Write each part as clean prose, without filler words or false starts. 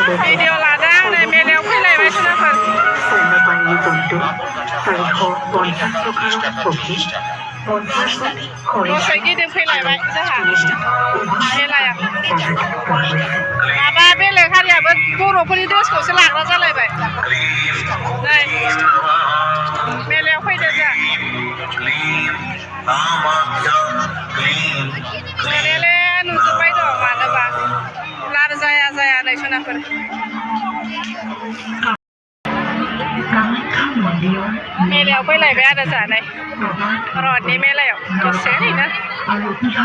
Video ladang này mẹ leo phi lại vậy cho nó phần. Nó sẽ ghi đừng phi lại vậy chứ hả? Phi lại à? Ba bên lại khác nhà bên cô đồ phi đứa của sẽ lạc nó ra lại vậy. Đây. Mẹ leo phi được chưa? Mẹ lên nụ bay đỏ mà nó bà. Lad zaya này cho nó phần. Mẹ leo phi lại vậy đã giả này. Rồi này mẹ leo. Có xé này nữa.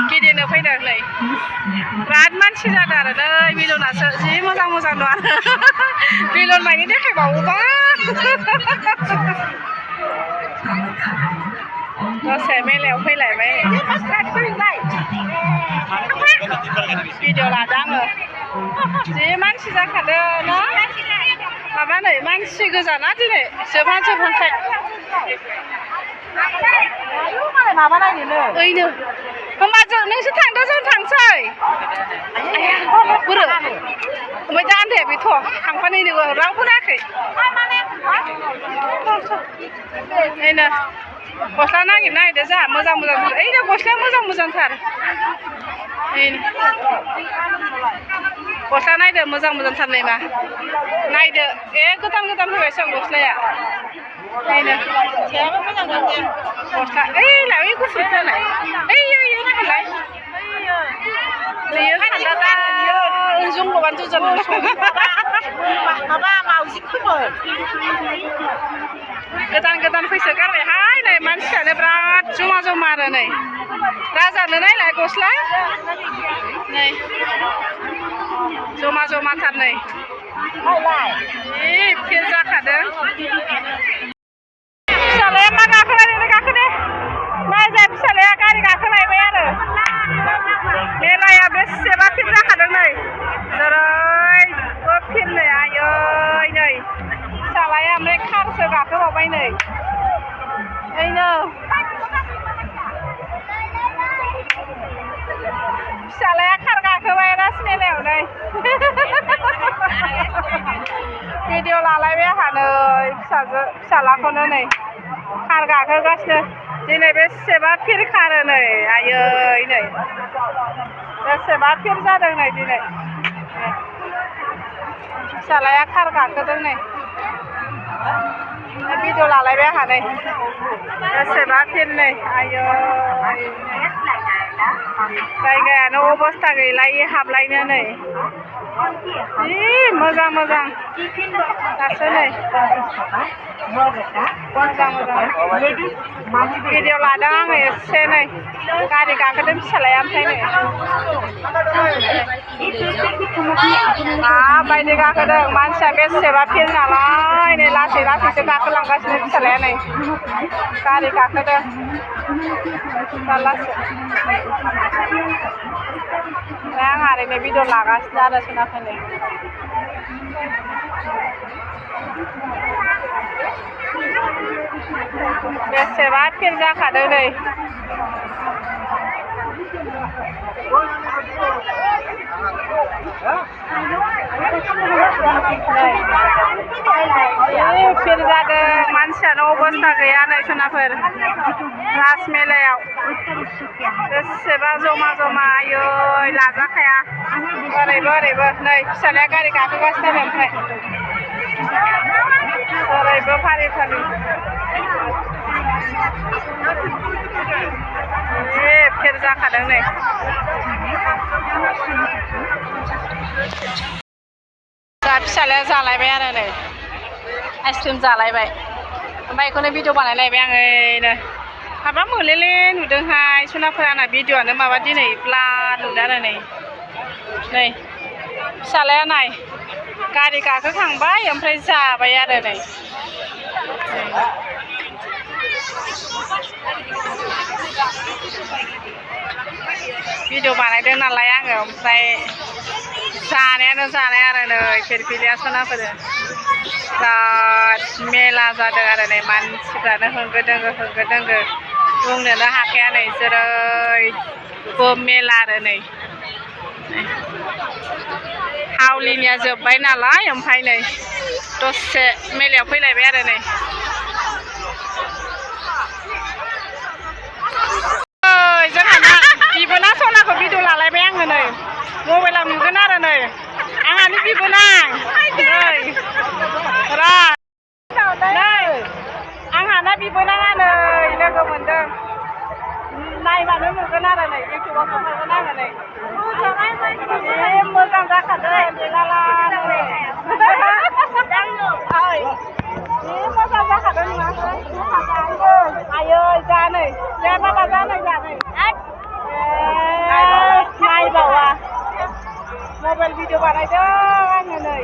Kỳ điện được phi được này. Rát mắt chỉ ra đà đây. Vì luôn là sợ gì mà sang đoạn. Vì luôn mày đi đấy phải bảo quá. Có xé mẹ leo phi lại vậy. Video là đang rồi. Gì mắt chỉ ra cả đời nó. Mà này mang xì cái gì nát thế này, xếp hàng khách. Mà bạn này nữa. Ơi nữa. Mà giờ nên sẽ thằng đó rồi thằng sai. Bữa rồi. Mới ra ăn để bị thua, thằng fan này được rau cũng đắt kì. Đây nè. Bosla nang ini desa mozang-mozang. Ini bosla mozang-mozang thar. Ini. Bosla nai de mozang-mozang thar nei ma. Nai de gotan-gotan hoy sang bosla ya. Ini. Siapa mozang-mozang? Bosla. Lawi ku sita lai. Nak lai. Dia kan datang dia ujung ko bantu jan. Baba mau sikut. Gotan-gotan fैसा गारबाय हाय नै मानसियानो बिराद जमा आरो नै राजानो नायलाय गस्ला नै जमा थार नै फेल जाखादों फिसालाया मा गाखोलायनो गाखोदे नायजा फिसालाया गारि गाखोलायबाय आरो मेलाया बेसेबा फेल जाखादों नै जेरैबो फेल नै आयै नै फिसालाया ओमफ्राय खारसो गाखोबावबाय नै ओइनो फिसालाया खार गाखोबाय रास मेलायाव नै भिडिअ लालायबाय आंहा नै फिसालाखौनो नै खार गाखोगासिनो दिनै बेसेबा फिर खारो नै आयै नै बेसेबा फिर जादों नै दिनै फिसालाया खार गाखोदों नै भिडिअ लालायबाय आंहा नै बेसेबा फिर नै आयै जायगायानो अबस्था गैलायै हाबलायनो नै जि मोजां दासो नै मोजां भिडिअ लादों आङो एसे नै गारि गाखोदों फिसालाया ओमफ्राय नै माबायदि गाखोदों मानसिया बेसेबा फिर नालाय नै लासैसो गाखोलांगासिनो फिसालाया नै गारि गाखोदों जारलासो आंहा ओरैनो भिडिअ लागासिनो आरो सोनाखै बेसेबा फिर जाखादों नै फिर जादों मानसियानो अबस्था गैया नै सोनाफोर राज मेलायाव बेसेबा जमा आयै लाजाखाया ओरैबो नै फिसालाया गारि गाखोगासिनो आरो ओमफ्राय ओरैबो फारि फेर जाखादों नै दा फिसालाया जालायबाय आरो नै आइसक्रिम जालायबाय ओमफ्राय बेखौनो भिडिअ बानायलायबाय आङो नै हाबा मोलेले नुदोंहाय सनाफोर आंना भिडिअआनो माबा दिनै ब्लार नुदों आरो नै फिसालाया नाय गारि गाखोखांबाय ओमफ्राय जाबाय आरो नै भिडिअ बानायदों नालाय आङो ओमफ्राय जानायानो जानाय आरो नै फिरफिलिया सनाफोर बिराद मेला जादों आरो नै मानसिफ्रानो होंगो दोंगो बुंनोनो हाखाया नै जेरैबो मेला आरो नै आवलिनिया जोब्बाय नालाय ओमफ्राय नै दसे मेलायाव फैलायबाय आरो नै जोंहा ना बिबोना सनाखौ भिडिअ लालायबाय आङो नै मबाइलाव नुगोन आरो नै आंहानि बिबोना नै रा नै आंहाना बिबोनाङा नै लोगो मोनदों नायबानो नुगोन आरो नै इउटुबाव थांगोन आङो नै मोजां जाखादों मेलाला मोजां जाखादों आयै जा नै जा बाबा जा नै नायबावा मबाइल भिडिअ बानायदों आङो नै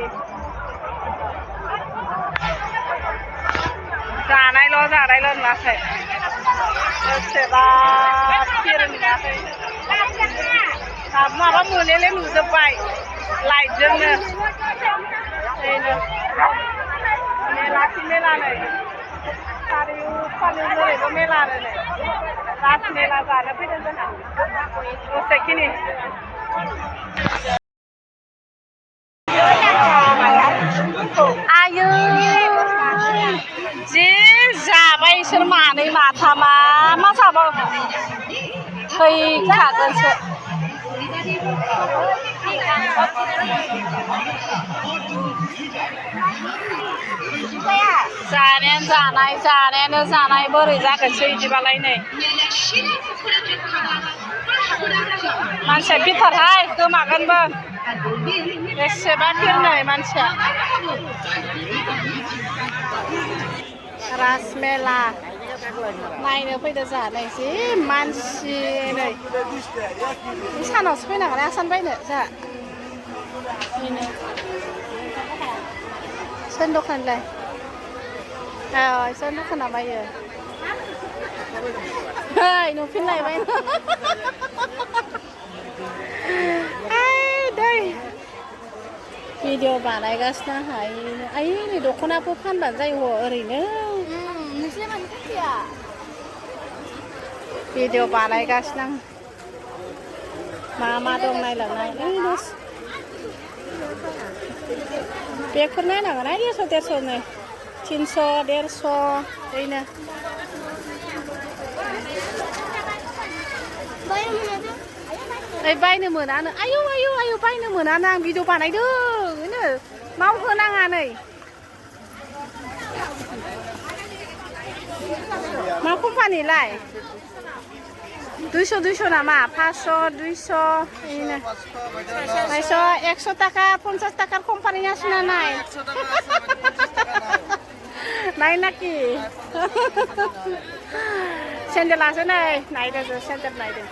जानायल' नुवाखै दसेबा फिर नुवाखै माबा मोलेले नुजोब्बाय लाइटजोंनो मेला नै चारिउफाले ओरैबो मेला आरो नै राज मेला जानो फैदों जोंहा दसेखिनि आयै जि जाबाय इसोर मानै माथामा मा जाबाव फैखागोनसो जानायानो जानाय बोरै जागोनसो बिदिबालाय नै मानसिया भिथारहाय गोमागोनबो बेसेबा फिरनै मानसिया राजमेला नायनो फैदो जोंहा नै जि मानसि नै सानावसो फैनांगोन आसान बायनो जोंहा सोर दखानलाय सोर दखाना बायो ओइ नुफिनलायबाय दै भिडिअ बानायगासिनो आइ नै दख'नाफोर फानबानो जायो ओरैनो भिडिअ बानायगासिनो आं मा दं नायलांनाय बेगफोर नायनांगोन 100-150 नै 300-150 ओरैनो बायनो मोनानो आयौ बायनो मोनानो आं भिडिअ बानायदों मावहोनाङा नै मा कम्पानिलाय 200 नामा 500 200 ओरैनो 100 टाका 50 टाकार कम्पानि आसिना नाय नाय नाखि सेन्देलासो नै नायदो सेन्देल नायदो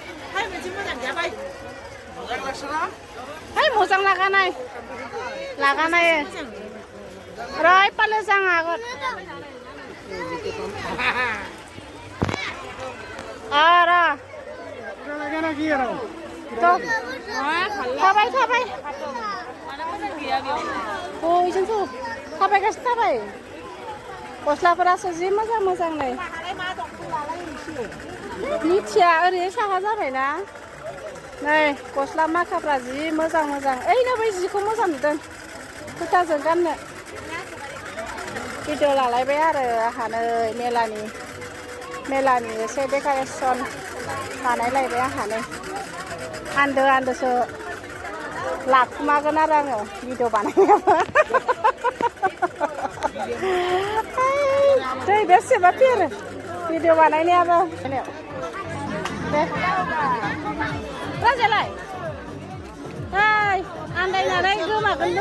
मोजां लागानाय ओरै पाले जां आगत थाबाय जोंथ' थाबायगासिनो थाबाय गस्लाफोरासो जि मोजां नै मिथिया ओरै साहा जाबायना नै गस्ला माखाफ्रा जि मोजां ओइनो बै जिखौ मोजां नुदों कुर्ताजों गाननो भिडिअ लालायबाय आरो आंहा नै मेलानि एसे डेक'रेसन बानायलायबाय आंहा नै आन्दोसो लाखुमागोन आरो आङो भिडिअ बानायनायाबो दै बेसेबा फिर भिडिअ बानायनायाबो दे राजालाय आन्दायनानै गोमागोन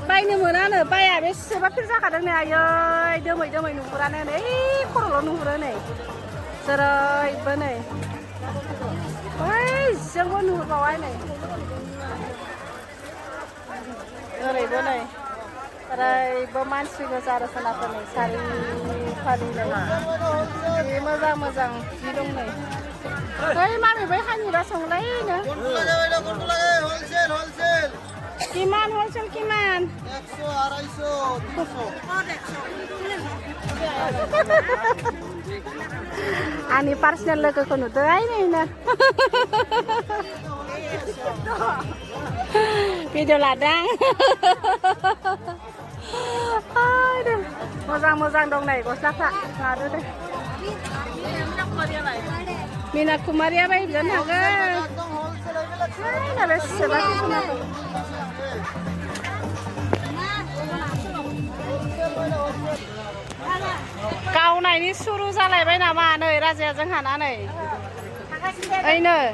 बायनो मोनानो बाया बेसेबा फिर जाखादों नै आयै दोमै नुहुरानो नै खर'ल' नुहुरो नै जेरैबो नै जोंबो नुहुरबावबाय नै ओरैबो नै ओरैबो मानसि गोजा आरो सोनाफोर नै सारिफालि नै जि मोजां जि दं नै मामि बै हानिबा संलायनो किमान हलसेल किमान 100-200 आंनि पार्सनेल लोगोखौ नुदों नै Video ladang. Aduh, mozang dong này có sắc ạ. Là đưa đây. Mina Kumaria bay dẫn hàng á. Là bé sẽ bắt cái nào. Cao này đi suru ra lại bay nào mà nơi ra dè chẳng hạn á này. Ấy nè.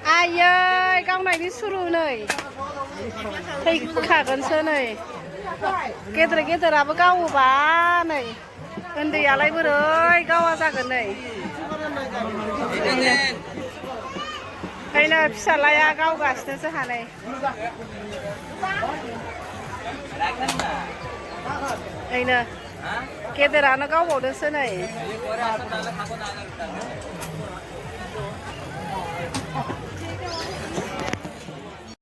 Ai ơi, cao này đi suru nơi. Thấy khả gần sơ này. Kita apa kau ba này. Endi alai beureuy kau asa gần này. Đây là pisalaya kau gasnya sah này. Đây nè. Kita rana kau bodoh sih này.